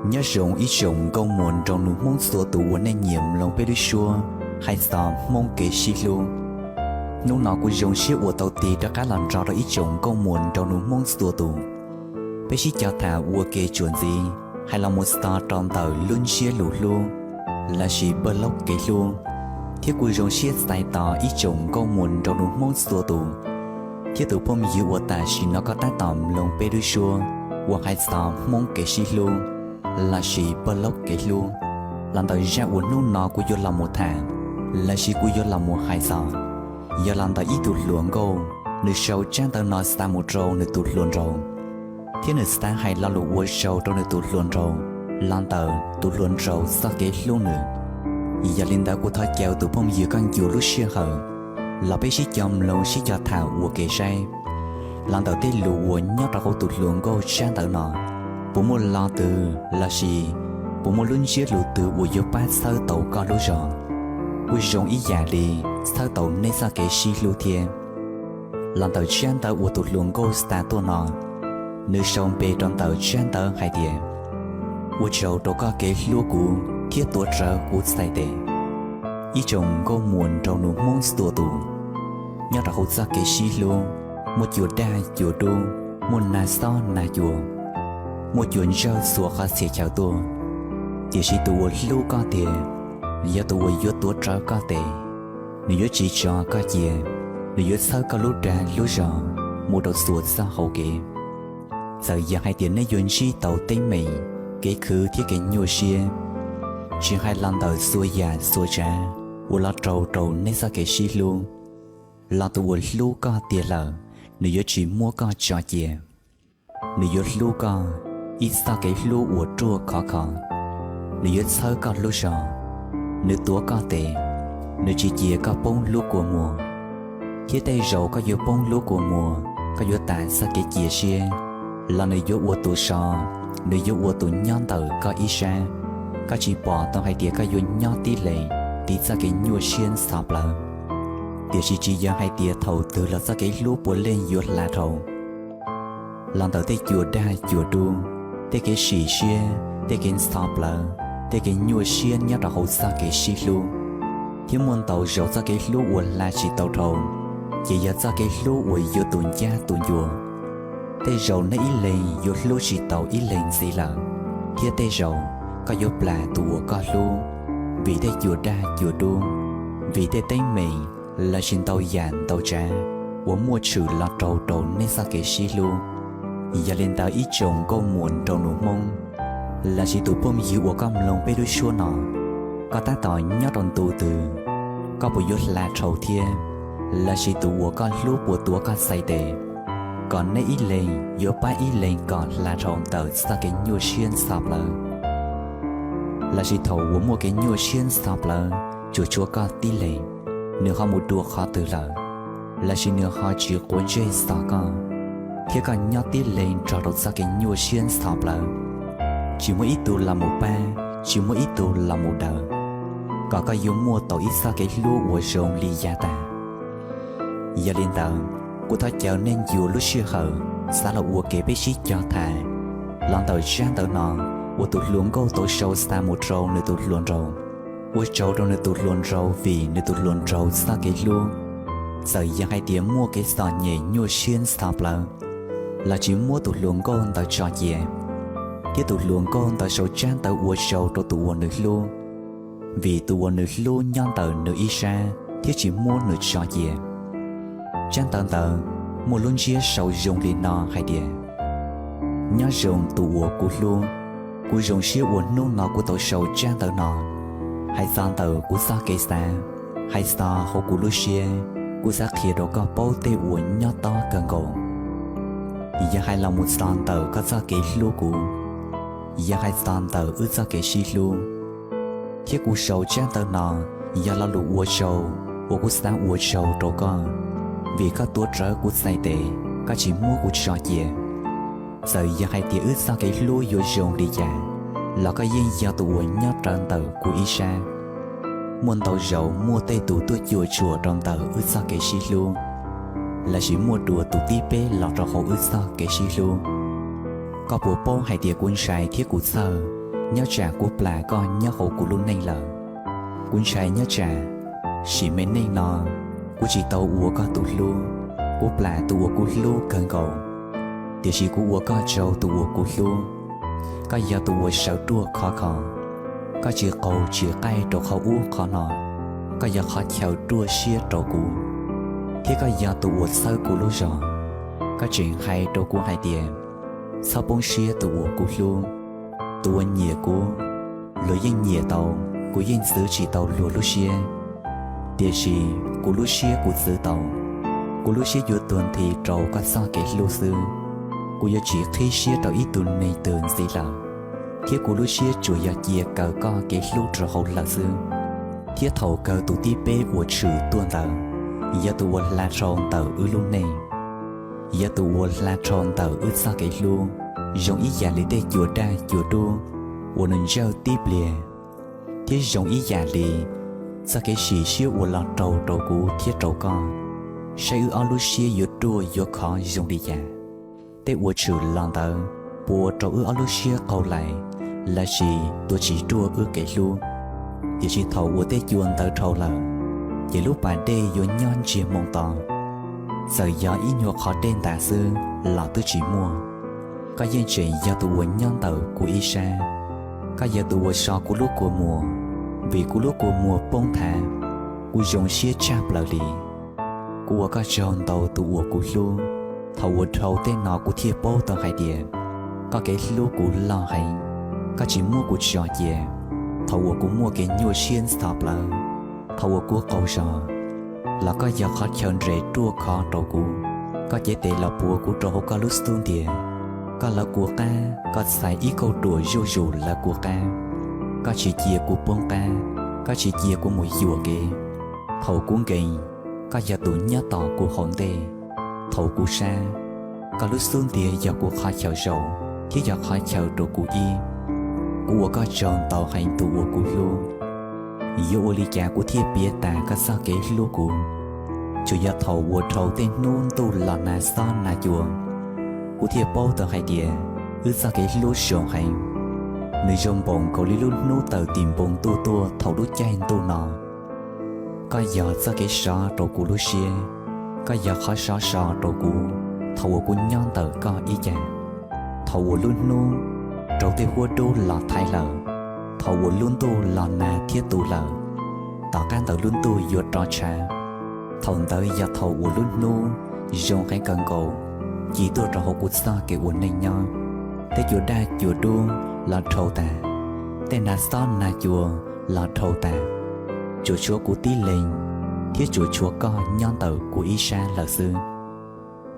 Nyob zoo ib tsoom nkauj muam nraug nus Hmoob txhua tus uas nej nyiam mloog peb lub suab hais txog Hmoob kev sib hlub. Hnub no kuv zoo siab uas tau tig rov qab los nrog rau ib tsoom nkauj muam nraug nus Hmoob txhua tus, peb sib cog tham ua ke tsuas ntxiv hais los mus txog rau ntawm lub ntsiab lus hlub lossis pawg laub kev hlub, thiab kuv zoo siab txais tos ib tsoom nkauj muam nraug nus Hmoob txhua tus thiab tus phooj ywg uas tam sim no koj tab tom mloog peb lub suab uas hais txog Hmoob kev sib hlub lossis pawg laub kev hlub. Los ntawm zaj uas hnub no kuv yuav los mus tham lossis kuv yuav los mus hais txog, yog los ntawm ib tug hluas nkauj, nws sau tsab ntawv no xa mus rau nws tus hluas nraug, thiab nws xav hais lo lus ua tsaug rau nws tus hluas nraug los ntawm tus hluas nraug txoj kev hlub nws. Yog li ntawd kuv thov caw tus phooj ywg koj ncua lub sij hawm los peb sib cog mloog sib cog tham ua ke saib los ntawm tej lus uas nyob rau hauv tus hluas nkauj tsab ntawv no puas muaj lo twg lossis puas muaj lub ntsiab lus twg uas yuav pab txhawb tau koj lub zog, kuj zoo ib yam li txhawb tau nej txoj kev sib hlub thiab. Los ntawm tsab ntawv uas tus hluas nkauj xa tuaj no, nws sau npe rau ntawm tsab ntawv hais tias, ua tsaug rau koj kev hlub kuv thiab tuav rawv kuv txhais tes. Ib tsoom nkauj muam nraug nus Hmoob txhua tus, nyob rau hauv txoj kev sib hlub, muaj cua daj cua dub, muaj nag xob nag cua, muaj cua ntsawj txhua qhov txhia chaw tuaj, tiam sis tus uas hlub koj tiag, yog tus uas yuav tuav rawv koj tes, nws yuav tsis tso koj cia, nws yuav txhawb koj lub dag lub zog mus rau txhua txoj hauv kev. Txawm yog hais tias nej yuav ntsib tau teeb meem, kev khwv thiab kev nyuaj siab, tsis hais los ntawm txhua yam txhua tsav uas los raug rau nej txoj kev sib hlub, los tus uas hlub koj tiag lawm, nws yuav tsis muab koj tso cia. Nws yuav hlub koj ib txoj kev hlub uas ruaj khov kho. Nws yuav txhawb koj lub zog, nws tuav koj tes, nws tsis cia koj poob lub kua muag. Thiab tej zaum koj yuav poob lub kua muag, koj yuav tas txoj kev cia siab, los nws yuav ua tus so, nws yuav ua tus nyob ntawm koj ib sab. Koj tsis pom tau hais tias koj yuav nyob tib leeg tiv txoj kev nyuaj siab ntxhov plawv. Tiam sis tsis yog hais tias thaum twg los txoj kev hlub puav leej yuav hla dhau los ntawm tej cua daj cua dub, tej kev sim siab, tej kev ntxhov plawv, tej kev nyuaj siab nyob rau hauv txoj kev sib hlub. Thiab muaj ntau zaus txoj kev hlub uas hla tsis tau dhau, ces yog txoj kev hlub uas yuav tus ncab tus ncua. Tej zaum nej ib leeg yuav hlub tsis tau ib leeg ntxiv lawm, thiab tej zaum koj yuav plam tus uas koj hlub vim tej cua daj cua dub, vim tej teeb meem lossis ntau yam ntau tsav uas muaj tshwm los raug rau nej txoj kev sib hlub. Yog li ntawd ib tsoom nkauj muam nraug nus Hmoob lossis tus phooj ywg uas koj mloog peb lub suab no, koj tab tom nyob rau ntu twg? Koj puas yuav hla dhau thiab? Lossis tus uas koj hlub puas tuav koj txhais tes kom nej ib leeg yuav pab ib leeg kom hla dhau ntawm txoj kev nyuaj siab ntxhov plawv? Lossis thaum uas muaj kev nyuaj siab ntxhov plawv tsuas tshuav koj tib leeg, nws ho mus dua qhov twg lawm? Lossis nws ho tsis quav ntsej txog koj, thiab koj nyob tib leeg nrog rau txoj kev nyuaj siab ntxhov plawv? Tsis muaj ib tug los mus pab, tsis muaj ib tug los mus daws, kom koj yuav muaj tau ib txoj kev hlub uas zoo li yav tag. Yog li ntawd, kuv thov caw nej ncua lub sij hawm xav los ua ke peb sib cog tham los ntawm tsab ntawv no uas tus hluas nkauj tau sau xa mus rau nws tus hluas nraug. Ua tsaug rau nws tus hluas nraug vim nws tus hluas nraug txoj kev hlub, txawm yog hais tias muaj kev txom nyem nyuaj siab ntxhov plawv los tsis muab tus hluas nkauj ntawd tso cia. Thiab tus hluas nkauj ntawd sau tsab ntawv ua tsaug rau tus uas nws hlub, vim tus uas nws hlub nyob ntawm nws ib sab thiab tsis muab nws tso cia. Tsab ntawv ntawd muaj lub ntsiab sau zoo li no hais tias, nyob zoo tus uas kuv hlub, kuv zoo siab uas hnub no kuv tau sau tsab ntawv no hais txog ntawm kuv txoj kev xav, hais txog hauv kuv lub siab, kuv xav qhia rau koj paub tej uas nyob tob kawg nkaus. Yog hais los mus txog ntawm koj txoj kev hlub kuv, yog hais txog ntawm wb txoj kev sib hlub, thiab kuv sau tsab ntawv no yog lo lus ua tsaug uas kuv xav ua tsaug rau koj, vim koj tuav rawv kuv txhais tes, koj tsis muab kuv tso cia. Txawm yog hais tias wb txoj kev hlub yuav zoo li cas, los koj yeej yog tus uas nyob rawv ntawm kuv ib sab. Muaj ntau zaus muaj tej tus tuaj cuam tshuam rau ntawm wb txoj kev sib hlub, lossis muaj dua tus tib peb los rau hauv wb txoj kev sib hlub. Koj puas paub hais tias kuv ntshai thiab kuv txhawj Nyob tsam kuv plam koj nyob hauv kuv lub neej lawm. Kuv ntshai nyob tsam sim me neej no kuv tsis tau ua koj tus hlub. Kuv plam tus uas kuv hlub kawg nkaus, tiam sis kuv ua koj tsaug tus uas kuv hlub. Koj yog tus uas sawv ruaj khov kho. Koj tsis qaug tsis qaij rau qhov ub qhov no. Koj yog qhov chaw ruaj siab rau kuv, thiab koj yog tus uas txhawb kuv lub zog. Koj tseem hais rau kuv hais tias, txhob poob siab tus uas kuv hlub. Tus uas nyiam kuv, luag yeej nyiam tau, kuv yeej txwv tsis tau luag lub siab. Tiam sis kuv lub siab kuv txwv tau. Kuv lub siab yuav tuag nthi rau koj txoj kev hlub xwb. Kuv yuav tsis qhib siab rau ib tug neeg twg ntxiv lawm, thiab kuv lub siab tsuas yog cia kaw koj kev hlub rau hauv lawm xwb. Thiab thaum kawg tus tib peb uas tshwm tuaj ntawd yog tus uas hla dhau ntawm wb lub neej, yog tus uas hla dhau ntawm wb txoj kev hlub, zoo ib yam li tej cua daj cua dub uas nws ntsawj tib pliag, thiab zoo ib yam li txoj kev sim siab uas los raug rau kuv thiab rau koj, saib wb ob lub siab yuav ruaj yuav khov zoo li cas. Tej uas tshwm los ntawd puas ua rau wb ob lub siab qaug lais lossis tua tsis ruaj wb kev hlub. Tiam sis thaum uas tej cua ntawd dhau lawm, ces lub pas dej yuav nyob ntsiag moo to. Txawm yog ib nyuag qhov dej ntas xwb los twb tsis muaj. Koj yeej tseem yog tus uas nyob ntawm kuv ib sab. Koj yog tus uas so kuv lub kua muag, vim kuv lub kua muag poob thav, kuv zoo siab tshaj plaws li. Kuv ua koj tsaug ntau tus uas kuv hlub. Thaum uas dhau tej no kuv thiaj paub tau hais tias koj kev hlub kuv loj heev. Koj tsis muab kuv tso cia. Thaum uas kuv muaj kev nyuaj siab ntxhov plawv, thaum uas kuv qaug zog, los koj yog qhov chaw nres ruaj khov rau kuv. Koj cev tes los puag kuv rau hauv koj lub xub ntiag. Koj lawv kuv qab, koj txhais ib kauj ruam zuj zus lawv kuv qab. Koj tsis cia kuv poob qab, koj tsis cia kuv mus yuam kev. Thaum kuv nkees, koj yog tus nyob tos kuv hauv ntej. Thaum kuv sab, koj lub xub ntiag yog kuv qhov chaw zaum thiab yog qhov chaw rau kuv ib. Kuv ua koj tsaug ntau heev tus uas kuv hlub. Yuav ua li cas kuv thiaj piav tas koj txoj kev hlub kuv? Tsuas yog thaum uas dhau tej hnub ntuj los nag xob nag cua, kuv thiaj paub tau hais tias wb txoj kev hlub zoo heev. Nws zoo npaum nkaus li lub hnub tawm tim npoo ntuj tuaj thaum lub caij ntuj no. Koj yog txoj kev sov rau kuv lub siab. Koj yog qhov sov so rau kuv thaum uas kuv nyob ntawm koj ib ce. Thaum uas lub hnub rau tej huab dub los thaiv lawm, thaum uas lub ntuj los nag thiab tu lawm, tom qab ntawm lub ntuj yuav rov tshav, thaum ntawd yog thaum uas lub hnub zoo heev kawg nkaus ci tuaj rau hauv kuv txoj kev ua neej nyob. Tej cua daj cua dub los dhau tas, tej nag xob nag cua los dhau tas, tsuas tshuav kuv tib leeg thiab tsuas tshuav koj nyob ntawm kuv ib sab lawm xwb.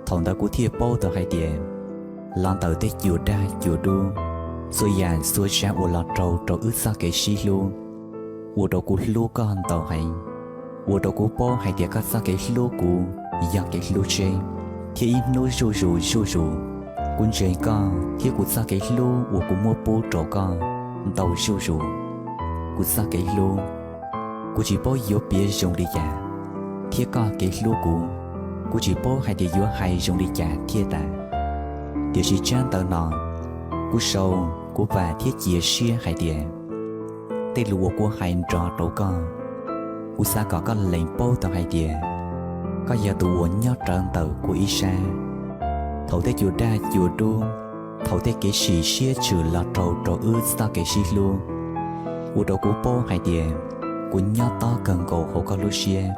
Thaum ntawd kuv thiaj paub tau hais tias los ntawm tej cua daj cua dub, txhua yam txhua tsav uas los raug rau wb txoj kev sib hlub, ua rau kuv hlub koj ntau heev, ua rau kuv paub hais tias koj txoj kev hlub kuv yog kev hlub tseeb. Thiab ib hnub zuj zus zuj zus, kuv ntseeg koj thiab kuv txoj kev hlub uas kuv muab pub rau koj ntau zuj zus. Kuv txoj kev hlub, kuv tsis paub yuav piav zoo li cas, thiab koj kev hlub kuv, kuv tsis paub hais tias yuav hais zoo li cas thiaj tas. Tiam sis tsab ntawv no, kuv sau, kuv vam thiab cia siab hais tias tej lus uas kuv hais nrov rau koj, kuv xav kom koj lees paub tau hais tias koj yog tus uas nyob rawv ntawm kuv ib sab. Thaum tej cua daj cua dub, thaum tej kev sim siab tshwm los raug rau wb txoj kev sib hlub, ua rau kuv paub hais tias kuv nyob tob kawg nkaus hauv koj lub siab.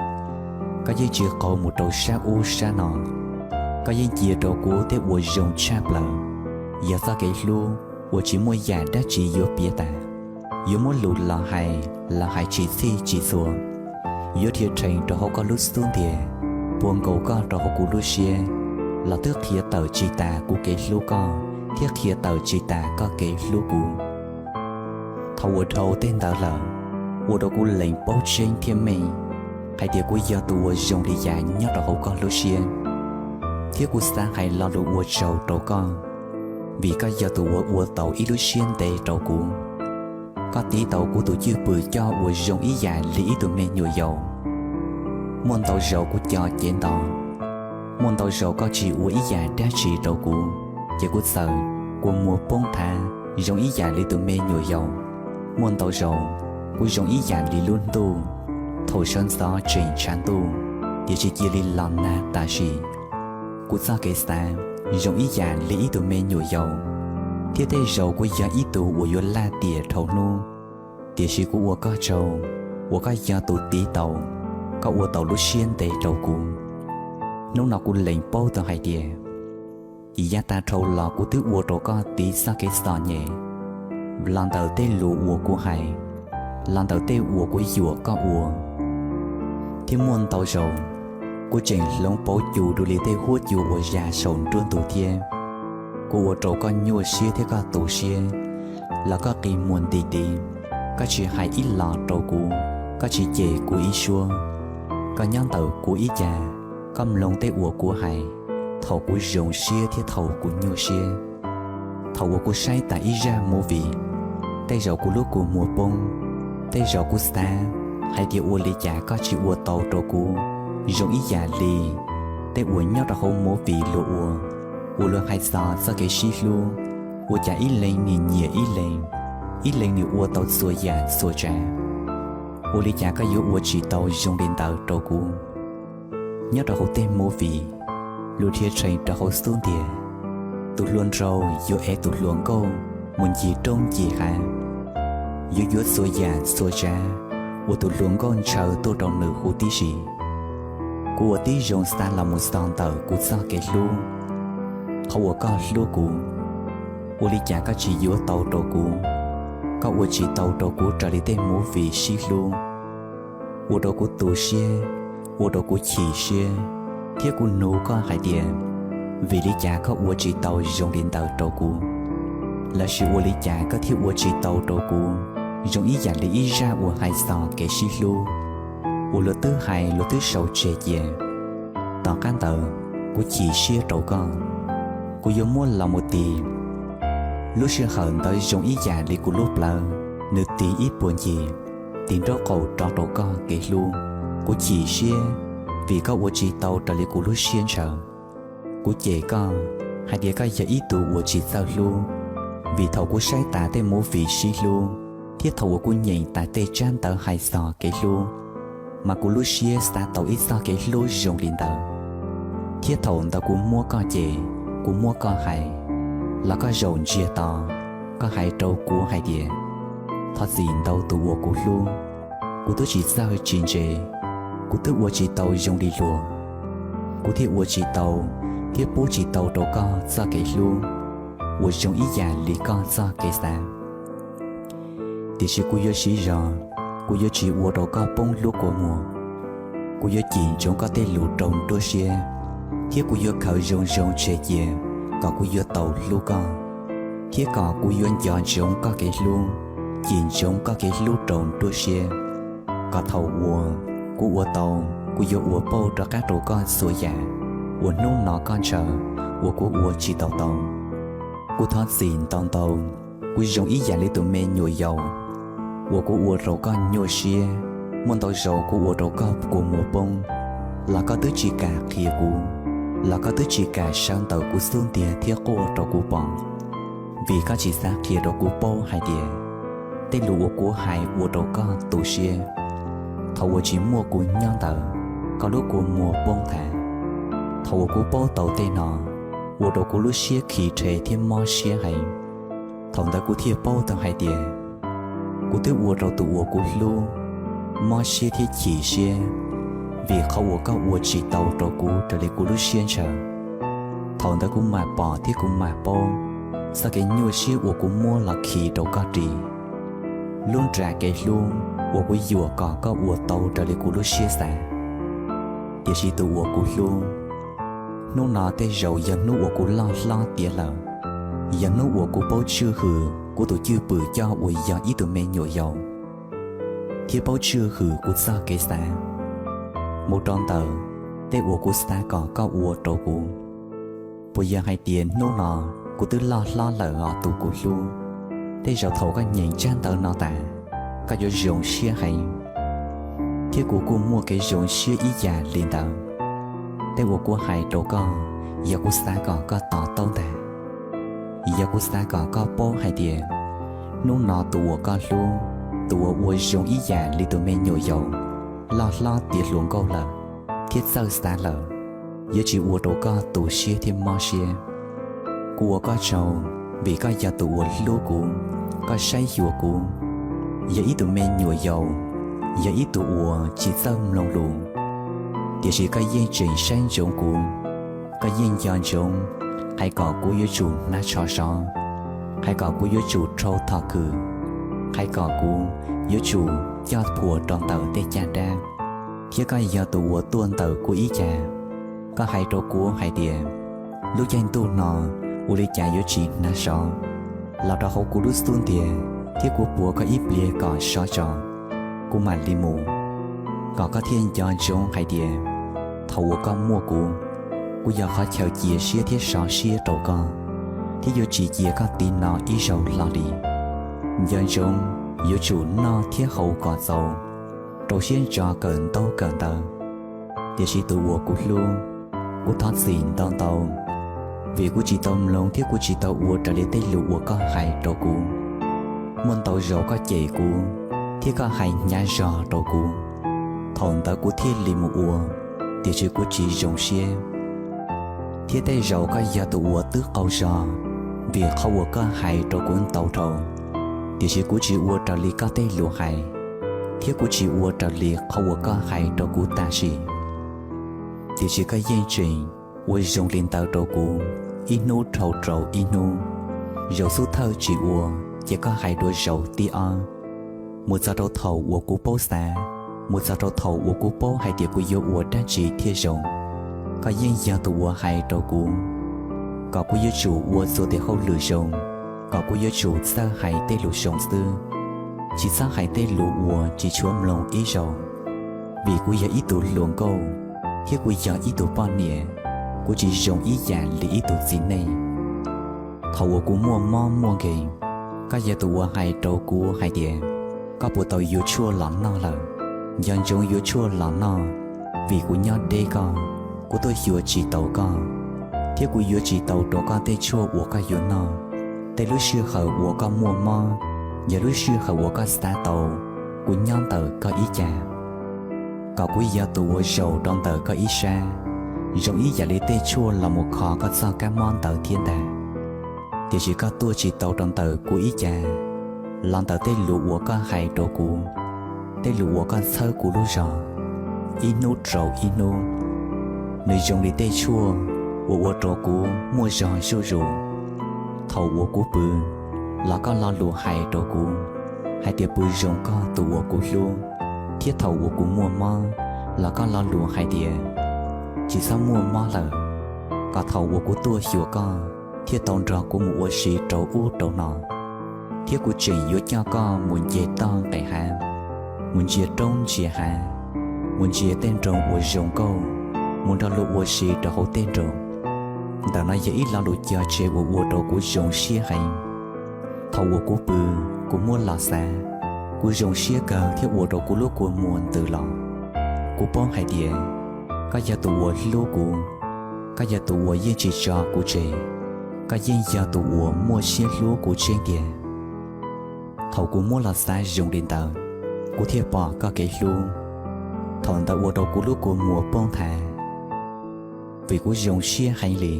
Koj yeej tsis qaug mus rau sab ub sab no. Koj yeej cia rau kuv tej uas zoo tshaj plaws, yog txoj kev hlub uas tsis muaj yam dab tsi yuav piav tas. Yuav muab lus los hais los hais tsis txhij tsis txhua, yuav dhia rhees rau hauv koj lub xub ntiag, puag nkaus koj rau hauv kuv lub siab, los twb qhia tawm tsis tas kuv kev hlub koj thiab qhia tawm tsis tas koj kev hlub kuv. Thaum uas dhau tej ntawd lawm, ua rau kuv lees paub tseeb thiab meej hais tias kuv yog tus uas zoo li cas nyob rau hauv koj lub siab. Thiab kuv xav hais lo lus ua tsaug rau koj, vim koj yog tus uas ua tau ib lub siab ntev rau kuv. Koj tiv tau kuv tus cwj pwm coj uas zoo ib yam li ib tug me nyuam yaus, muaj ntau zaus kuv co cev ntaus, muaj ntau zaus koj tsis ua ib yam dab tsi rau kuv, ces kuv txawm kua muag poob thav zoo ib yam li tus me nyuam yaus. Muaj ntau zaus, kuv zoo ib yam li lub ntuj, thaum sawv ntxov tseem tshav ntuj, tiam sis cia li los nag tam sim. Kuv txoj kev xav zoo ib yam li ib tug me nyuam yaus, thiab tej zaus kuv yog ib tug uas yuav laj tiam dhau hnub, tiam sis kuv ua koj tsaug uas koj yog tus tiv taus, koj ua tau lub siab ntev rau kuv. Hnub no kuv lees paub tau hais tias, yav tag dhau los kuv twb ua rau koj tiv txoj kev txom nyem, los ntawm tej lus uas kuv hais, los ntawm tej uas kuv yuam koj ua. Thiab muaj ntau zaus, kuv tseem hloov pauv cus dua li tej huab cua uas ya saum nruab ntug thiab. Kuv ua rau koj nyuaj siab thiab koj tu siab, los koj qi muag nti ti, koj tsis hais ib los rau kuv, koj tsis cem kuv ib suab. Koj nyob ntawm kuv ib ce, koj mloog tej uas kuv hais, thaum kuv zoo siab thiab thaum kuv nyuaj siab. Thaum uas kuv saib tas ib zaj movie, tej zaum kuv lub kua muag poob, tej zaum kuv xav hais tias ua li cas koj tsis ua tau rau kuv zoo ib yam li tej uas nyob rau hauv movie luag ua, uas luag hais txog txoj kev sib hlub, ua cas ib leeg nws nyiam ib leeg, ib leeg nws ua tau txhua yam txhua tsav. Ua li cas koj yuav ua tsis tau zoo li ntawd rau kuv? Nyob rau hauv tej movie, luag dhia tshee rau hauv xub ntiag, tus hluas nraug yuav ev tus hluas nkauj mus ncig roob ncig hav, yuav yuav txhua yam txhua tsav uas tus hluas nkauj ntshaw tuaj rau nws huv tib si. Kuv ua tib zoo xav los mus txog ntawm kuv txoj kev hlub, qhov uas koj hlub kuv. Ua li cas koj tsis yuav tau rau kuv? Koj ua tsis tau rau kuv raws li tej movie sib hlub, ua rau kuv tu siab, ua rau kuv chim siab, thiab kuv nug koj hais tias, vim li cas koj ua tsis tau zoo li ntawd rau kuv? Lossis ua li cas koj thiaj ua tsis tau rau kuv zoo ib yam li ib zaj uas hais txog kev sib hlub, uas luag twb hais luag twb sau tseg cia? Tom qab ntawd, kuv chim siab rau koj, kuv yuav muab los mus tis. Lub sij hawm ntawd zoo ib yam li kuv lub plawv, nws tis ib puag ncig, tis nraub qaum rov rau koj kev hlub. Kuv chim siab vim koj ua tsis tau raws li kuv lub siab ntshaw. Kuv cem koj hais tias koj yog ib tug uas tsis txawj hlub, vim thaum kuv saib tas tej movie sib hlub, thiab thaum uas kuv nyeem tas tej tsab ntawv hais txog kev hlub, mas kuv lub siab xav tau ib txoj kev hlub zoo li ntawd. Thiab thaum ntawd kuv muab koj cem, kuv muab koj hais, los koj zaum ntsiag to, koj hais rau kuv hais tias, thov txim ntau tus uas kuv hlub, kuv twb tsis txawj tsis ntse, kuv twb ua tsis tau zoo li luag, kuv thiaj ua tsis tau thiab pub tsis tau rau koj txoj kev hlub uas zoo ib yam li koj txoj kev xav. Tiam sis kuv yuav siv zog, kuv yuav tsis ua rau koj poob lub kua muag. Kuv yuav cim ntsoov koj tej lus rau nruab siab, thiab kuv yuav khaws zoo zoo tseg cia kom kuv yuav tau hlub koj, thiab kom kuv yuav nco ntsoov koj kev hlub, cim ntsoov koj kev hlub rau nruab siab, kom thaum uas kuv ua tau, kuv yuav ua pauj rov qab rau koj txhua yam uas hnub no koj ntshaw uas kuv ua tsis tau tau. Kuv thov txim ntau ntau, kuv zoo ib yam li tus me nyuam yaus uas kuv ua rau koj nyuaj siab. Muaj ntau zaus kuv ua rau koj kua muag poob, los koj twb tsis kam qhia kuv, los koj twb tsis kam sawv ntawm kuv xub ntiag thiab quaj rau kuv pom, vim koj tsis xav qhia rau kuv paub hais tias tej lus uas kuv hais ua rau koj tu siab. Thaum uas tsis muaj kuv nyob ntawd, koj lub kua muag poob nthav. Thaum uas kuv paub tau tej no, ua rau kuv lub siab khi rhe thiab mob siab heev. Thaum ntawd kuv thiaj paub tau hais tias kuv twb ua rau tus uas kuv hlub mob siab thiab chim siab, vim qhov uas koj ua tsis tau rau kuv raws li kuv lub siab ntshaw. Thaum ntawd kuv mam pom thiab kuv mam paub txoj kev nyuaj siab uas kuv muab los khi rau koj ris, lub nra kev hlub uas kuv yuam kom koj ua tau raws li kuv lub siab xav. Tiam sis tus uas kuv hlub, hnub no tej zaum yog hnub uas kuv loj hlob tiav lawm, yog hnub uas kuv paub tswj hwm kuv tus cwj pwm coj uas yog ib tug me nyuam yaus, thiab paub tswj hwm kuv txoj kev xav mus rau ntawm tej uas kuv xav kom koj ua rau kuv. Puas yog hais tias hnub no kuv twb loj hlob lawm os tus kuv hlub? Tej zaum thaum koj nyeem tsab ntawv no tas, koj yuav zoo siab heev, thiab kuv kuj muaj kev zoo siab ib yam li ntawd. Tej uas kuv hais rau koj, yog kuv xav kom koj to taub ntag. Vim yog kuv xav kom koj paub hais tias hnub no tus uas koj hlub, tus uas ua zoo ib yam li tus me nyuam yaus loj hlob tiav hluas nkauj lawm thiab txawj xav lawm, yuav tsis ua rau koj tu siab thiab mob siab. Kuv ua koj tsaug vim koj yog tus uas hlub kuv, koj saib xyuas kuv. Yog ib tug me nyuam yaus, yog ib tug uas tsis txawj mloog lus, tiam sis koj yeej tseem saib ntsoov kuv, koj yeej nco ntsoov hais kom kuv yuav tsum hnav tsho sov, hais kom kuv yuav tsum rhau thom kws, hais kom kuv yuav tsum coj phuam rau ntawm tej caj dab, thiab koj yog tus uas tuaj ntawm kuv ib cag. Koj hais rau kuv hais tias, lub caij ntuj no ua li cas yuav tsis hnav sov, los rau hauv kuv lub xub ntiag thiab kuv puav koj ib pliag kom sov tso, kuv mam li mus. Kom koj thiaj nco ntsoov hais tias, thaum uas koj muaj kuv, kuv yog qhov chaw cia siab thiab sov siab rau koj, thiab yuav tsis cia koj tiv no ib zaug hlo li. Nco ntsoov, yuav tsum noj thiab haus kom txaus, rau siab ntso kawm ntaub kawm ntawv. Tiam sis tus uas kuv hlub, kuv thov txim ntau ntau, vim kuv tsis tau mloog thiab kuv tsis tau ua raws li tej lus uas koj hais rau kuv. Muaj ntau zaus koj cem kuv, thiab koj hais hnyav zog rau kuv, thaum ntawd kuv thiaj li mus ua, tiam sis kuv tsis zoo siab. Thiab tej zaum koj yog tus uas twb qaug zog, vim qhov uas koj hais rau kuv ntau dhau, tiam sis kuv tsis ua raws li koj tej lus hais, thiab kuv tsis ua raws li qhov uas koj hais rau kuv tam sim. Tiam sis koj yeej tseem ua zoo li ntawd rau kuv, ib hnub dhau rau ib hnub. Zaum xub thawj tsis ua, ces koj hais dua zaum thib ob, mus txog rau thaum uas kuv paub xav, mus txog rau thaum uas kuv paub hais tias kuv yuav ua dab tsi thiaj zoo. Koj yeej yog tus uas hais rau kuv kom kuv yuav tsum ua txhua tes hauj lwm zoo, kom kuv yuav tsum txawj hais tej lus zoo xwb, tsis txhob hais tej lus uas tsis tshuav mloog ib zaug. Vim kuv yog ib tug hluas nkauj, thiab kuv yog ib tug poj niam, kuv tsis zoo ib yam li ib tug txiv neej. Thaum uas kuv muaj mob muaj nkeeg, koj yog tus uas hais rau kuv hais tias, koj puas tau yuav tshuaj los noj lawm? Nco ntsoov yuav tshuaj los noj, vim kuv nyob deb koj, kuv tuaj xyuas tsis taus koj, thiab kuv yuav tsis tau rau koj tej tshuaj uas koj yuav noj. Tej lub sij hawm uas koj muaj mob, yog lub sij hawm uas koj xav tau kuv nyob ntawm koj ib cag, kom kuv yog tus uas zaum rau ntawm koj ib sab, zoo ib yam li tej tshuaj los mus kho koj txoj kab mob ntawd thiab ntag. Tiam sis koj tuaj tsis tau rau ntawm kuv ib cag, los ntawm tej lus uas koj hais rau kuv, tej lus uas koj txhawb kuv lub zog, ib hnub rau ib hnub, nws zoo li tej tshuaj uas ua rau kuv muaj zog zuj zus. Thaum uas kuv pw, los koj lo lus hais rau kuv hais tias, pw zoo koj tus uas kuv hlub. Thiab thaum uas kuv muaj mob, los koj lo lus hais tias, tsis txhob muaj mob lawm, kom thaum uas kuv tuaj xyuas koj thiaj tau nrog kuv mus ua si rau ub rau no. Thiab kuv tseem yuav coj koj mus nce toj nqes hav, mus ntsia roob ntsia hav, mus ntsia tej nroog uas zoo nkauj, mus nrog luag ua si rau hauv tej nroog. Ntawm no yog ib lo lus cog tseg uas ua rau kuv zoo siab heev. Thaum uas kuv pw, kuv muab los xav, kuv zoo siab kawg thiab ua rau kuv lub kua muag ntws los. Kuv paub hais tias, koj yog tus uas hlub kuv, koj yog tus uas yeej tsis tso kuv tseg, koj yeej yog tus uas muaj siab hlub kuv tseeb tiag. Thaum kuv muab los xav zoo li ntawd, kuv thiaj pom koj kev hlub. Thaum ntawd ua rau kuv lub kua muag poob nthav, vim kuv zoo siab heev li.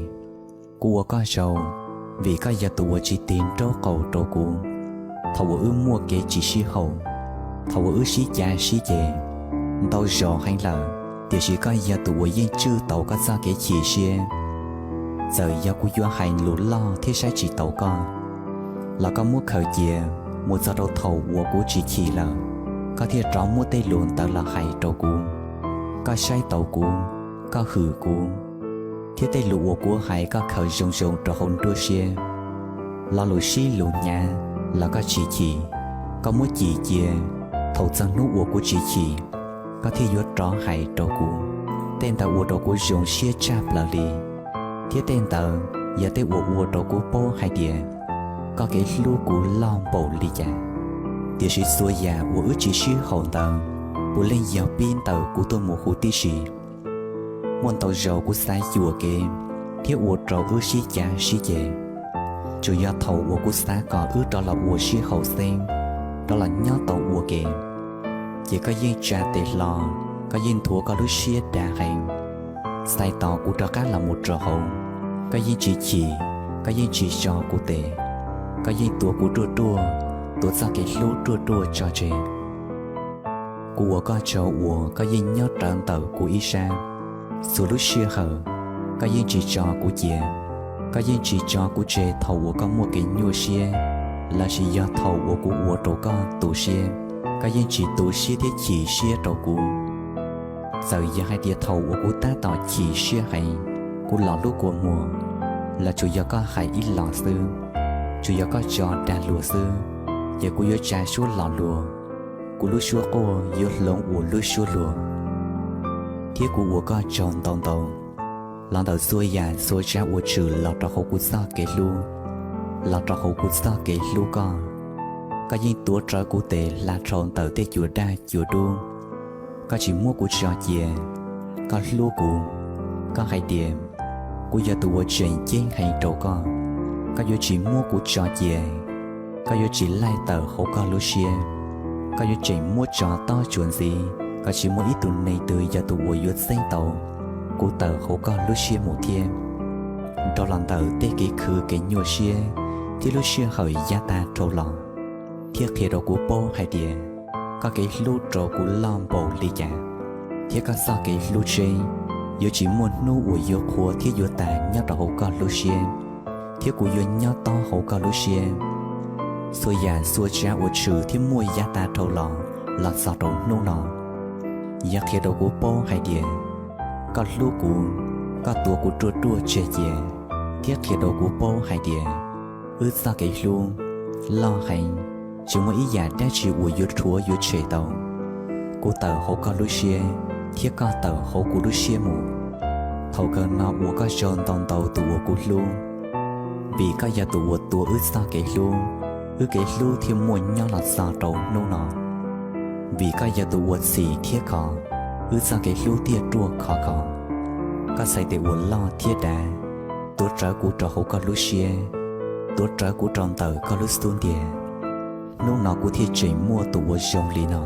Kuv ua koj tsaug, vim koj yog tus uas tsis tig nraub qaum rau kuv thaum uas wb muaj kev tsis sib haum, thaum uas wb sib cav sib ceg. Ntau zaus heev lawm, tiam sis koj yog tus uas yeej tswj tau koj txoj kev chim siab. Txawm yog kuv yuav hais lus loj thiab saib tsis taus koj, los koj muab khaws cia mus txog rau thaum uas kuv tsis chim lawm, koj thiaj rov muab tej lus ntawd los hais rau kuv. Koj saib taus kuv, koj hwm kuv, thiab tej lus uas kuv hais koj khaws zoo zoo rau hauv nruab siab. Lo lus sib lus hnyav los koj tsis chim, koj muab cim cia, thaum txog hnub uas kuv tsis chim, koj thiaj yuav rov hais rau kuv. Tej ntawd ua rau kuv zoo siab tshaj plaws li, thiab tej ntawd yog tej uas ua rau kuv paub hais tias koj kev hlub kuv loj npaum li cas. Tiam sis txhua yam uas wb tsis sib haum ntawd puav leej yog pib ntawm kuv tuaj mus huv tib si. Muaj ntau zaus kuv xav yuam kev thiab ua rau wb sib cav sib ceg. Tsuas yog thaum uas kuv xav kom wb rov los ua sib haum xeeb, rov los nyob tau ua ke, ces koj yeej tsa tes hlo, koj yeej nthuav koj lub siab dav heev, xais tos kuv rov qab los mus rau hauv. Koj yeej tsis chim, koj yeej tsis tso kuv tes, koj yeej tuav kuv ruaj ruaj, tuav txoj kev hlub ruaj ruaj tso tseg. Kuv ua koj tsaug uas koj yeej nyob rawv ntawm kuv ib sab. Txhua lub sij hawm, koj yeej tsis tso kuv cia, koj yeej tsis tso kuv tseg thaum uas koj muaj kev nyuaj siab, lossis yog thaum uas kuv ua rau koj tu siab, koj yeej tsis tu siab thiab chim siab rau kuv. Txawm yog hais tias thaum uas kuv tab tom chim siab heev, kuv los hlub kua muag, los tsuas yog koj hais ib los xwb, tsuas yog koj tso dag luag xwb, ces kuv yuav tsa suab lo lus, kuv lub suab quaj yuav hloov ua lub suab luag. Thiab kuv ua koj tsaug ntau ntau, los ntawm txhua yam txhua tsav uas tshwm los rau hauv kuv txoj kev hlub, los rau hauv kuv txoj kev hlub koj. Koj yeej tuav rawv kuv tes hla dhau ntawm tej cua daj cua dub. Koj tsis muab kuv tso cia. Koj hlub kuv. Koj hais tias, kuv yog tus uas tseem ceeb heev rau koj. Koj yuav tsis muab kuv tso cia. Koj yuav tsis laij tawm hauv koj lub siab. Koj yuav tseem muab tso tob tsuas ntxiv kom tsis muaj ib tug neeg twg yog tus uas yuav txeeb tau kuv tawm hauv koj lub siab mus thiab. Dhau los ntawm tej kev khwv kev nyuaj siab thiab lub sij hawm yav tag dhau los, thiab qhia rau kuv paub hais tias koj kev hlub rau kuv loj npaum li cas, thiab koj txoj kev hlub tseeb yuav tsis muaj hnub uas yuav qhuav thiab yuav tas nyob rau hauv koj lub siab, thiab kuv yuav nyob tob hauv koj lub siab. Txhua yam txhua tsav uas tshwm thiab muaj yav tag dhau los, los txog rau hnub no, yog qhia rau kuv paub hais tias koj hlub kuv, koj tuav kuv ruaj ruaj tseg cia, thiab qhia rau kuv paub hais tias wb txoj kev hlub loj heev, tsis muaj ib yam dab tsi uas yuav rhuav yuav tshem tau. Kuv tawm hauv koj lub siab, thiab koj tawm hauv kuv lub siab mus. Thaum kawg no ua koj tsaug ntau ntau tus uas kuv hlub, vim koj yog tus uas tuav wb txoj kev hlub, wb kev hlub thiaj muaj nyob los txog rau hnub no. Vim koj yog tus uas txhim thiab kho, wb txoj kev hlub thiaj ruaj khov kho. Koj txhais tes uas loj thiab dav, tuav rawv kuv rau hauv koj lub siab, tuav rawv kuv rau ntawm koj lub xub ntiag. Hnub no kuv thiaj tseem muaj tus uas zoo li no.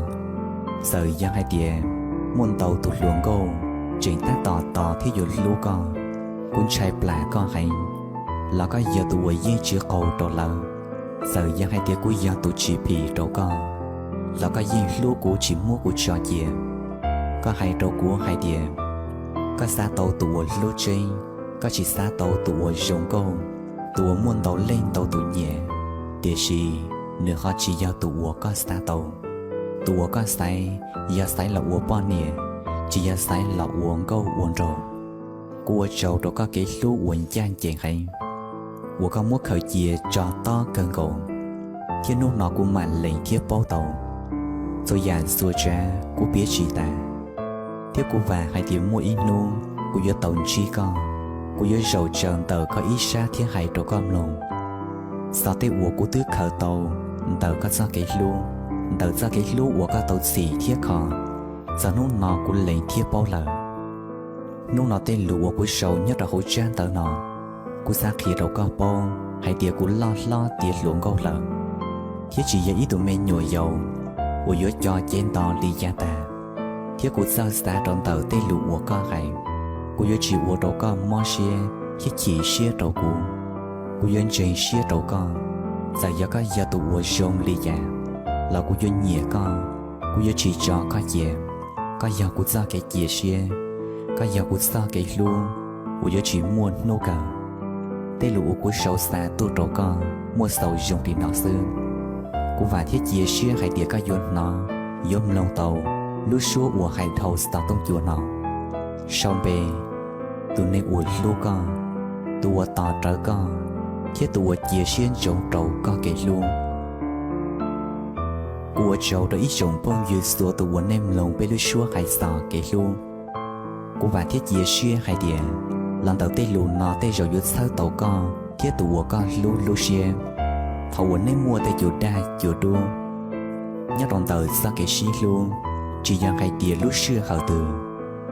Txawm yog hais tias muaj ntau tus hluas nkauj tseem tab tom tos thiab yuav hlub koj, kuv ntshai plam koj heev, los koj yog tus uas yeej tsis qaug rau lawv. Txawm yog hais tias kuv yog tus tsis phim rau koj, los koj yeej hlub kuv tsis muab kuv tso cia. Koj hais rau kuv hais tias koj xav tau tus uas hlub tseeb, koj tsis xav tau tus uas zoo nkauj, tus uas muaj ntau leej ntau tus nyiam, tiam sis nws ho tsis yog tus uas koj xav tau. Tus uas koj xaiv yog xaiv los ua poj niam, tsis yog xaiv los ua nkauj ua nraug. Kuv ua tsaug rau koj kev hlub uas ncaj ncees heev, uas koj muab khaws cia tso tob kawg nkaus, thiab hnub no kuv mam lees thiab paub tau. Txhua yam txhua tsav kuv piav tsis tas, thiab kuv vam hais tias muaj ib hnub kuv yuav tau ntsib koj, kuv yuav zaum tsaws ntawm koj ib sab thiab hais rau koj mloog txog tej uas kuv twb khaws tau ntawm koj txoj kev hlub, ntawm txoj kev hlub uas koj tau txhim thiab kho. Txog hnub no kuv lees thiab paub lawm. Hnub no tej lus uas kuv sau nyob rau hauv tsab ntawv no, kuv xav qhia rau koj paub hais tias kuv loj hlob tiav hluas nkauj lawm, thiab tsis yog ib tug me nyuam yaus uas yuav co cev nto li yav tas. Thiab kuv txawj xav rau ntawm tej lus uas koj hais, kuv yuav tsis ua rau koj mob siab thiab chim siab rau kuv. Kuv yuav ntseeg siab rau koj, txawm yog koj yog tus uas zoo li cas, los kuv yuav nyiam koj, kuv yuav tsis tso koj cia. Koj yog kuv txoj kev cia siab, koj yog kuv txoj kev hlub uas yuav tsis muaj hnub kawg. Tej lus uas kuv sau xa tuaj rau koj muaj xaus zoo li no xwb. Kuv vam thiab cia siab hais tias koj yuav hnov, yuav mloog tau lub suab uas hais dhau xov tooj cua no. Sau npe, tus neeg uas hlub koj, tus uas tos rawv koj, thiab tus uas cia siab ntsoov rau koj kev hlub. Kuv ua tsaug rau ib tsoom phooj ywg txhua tus uas nej mloog peb lub suab hais txog kev hlub. Kuv vam thiab cia siab hais tias los ntawm tej lus no tej zaum yuav txhawb tau koj thiab tus uas koj hlub lub siab. Thaum uas nej muaj tej cua daj cua dub nyob rau ntawm txoj kev sib hlub, tsis yog hais tias lub sij hawm twg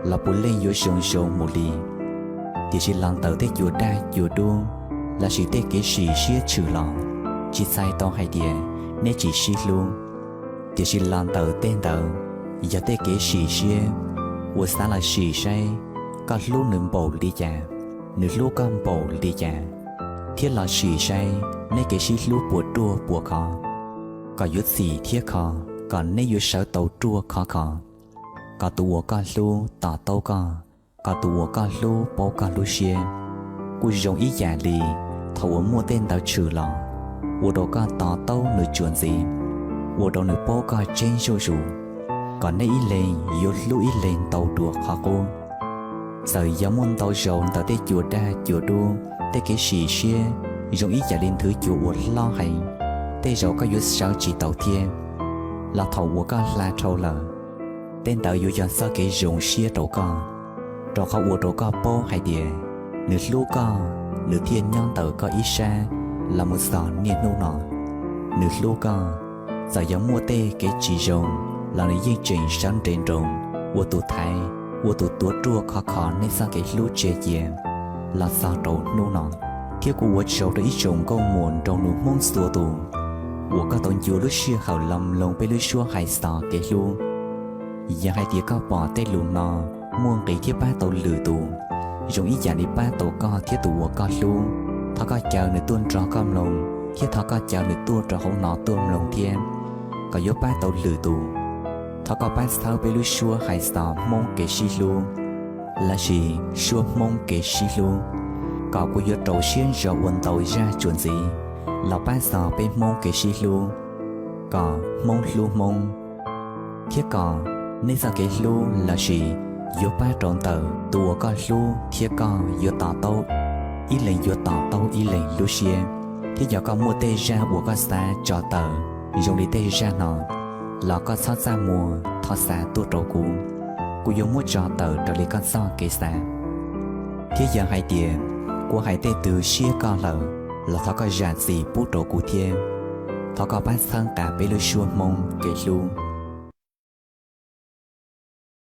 los puav leej yuav zoo zoo mus li, tiam sis los ntawm tej cua daj cua dub, lossis tej kev sim siab tshwm los, tsis txhais tau hais tias neb tsis sib hlub, tiam sis los ntawm tej ntawd yog tej kev sim siab uas xav los sim saib koj hlub nws npaum li cas, nws hlub koj npaum li cas, thiab los sim saib neb kev sib hlub puas ruaj puas khov, kom yuav txhim thiab kho, kom neb yuav sawv tau ruaj khov kho, kom tus uas koj hlub to taub koj, kom tus uas koj hlub paub koj lub siab. Kuj zoo ib yam li, thaum uas muaj tej ntawd tshwm los, ua rau koj to taub nws tsuas ntxiv, ua rau nws paub koj tseeb zuj zus, kom neb ib leeg yuav hlub ib leeg ntau dua qhov qub. Txawm yog muaj ntau zaus ntawm tej cua daj cua dub, tej kev sim siab zoo ib yam li nthwv cua uas hlob heev, tej zaus koj yuav sawv tsis taus thiab, los thaum uas koj hla dhau lawm, tej ntawd yuav yog txoj kev zoo siab rau koj, rau qhov ua rau koj paub hais tias nws hlub koj, nws thiaj nyob ntawm koj ib sab los mus txog niaj hnub no. Nws hlub koj, txawm yog muaj tej kev tsis zoo los nws yeej tseem sawv nres nroos ua tus thaiv, ua tus tuav ruaj khov kho neb txoj kev hlub tseg cia los txog rau hnub no. Thiab kuv ua tsaug rau ib tsoom nkauj muam nraug nus Hmoob txhua tus uas koj tau ncua lub sij hawm los mloog peb lub suab hais txog kev hlub. Yog hais tias koj pom tej lus no muaj nqis thiab pab tau lwm tus, zoo ib yam li pab tau koj thiab tus uas koj hlub, thov koj caw nws tuaj nrog koj mloog thiab thov koj caw nws tuaj rau hauv no tuaj mloog thiab, kom yuav pab tau lwm tus. Thov koj pab txhawb peb lub suab hais txog Hmoob kev sib hlub lossis suab Hmoob kev sib hlub, kom kuv yuav rau siab ntso ua ntau zaj tsuas ntxiv los pab txog peb Hmoob kev sib hlub, kom Hmoob hlub Hmoob, thiab kom nej txoj kev hlub lossis yuav pab rau ntawm tus uas koj hlub thiab koj yuav to taub, ib leeg yuav to taub ib leeg lub siab. Thiab yog koj muaj tej zaj uas koj xav tso tawm zoo li tej zaj no, los koj txhob txaj muag, thov xa tuaj rau kuv, kuv yuav muab tso tawm raws li koj txoj kev xav. Thiab yog hais tias kuv hais tej twg siab koj lawm, los thov koj zam txim pub rau kuv thiab. Thov koj pab txhawb nqa peb lub suab Hmoob kev hlub.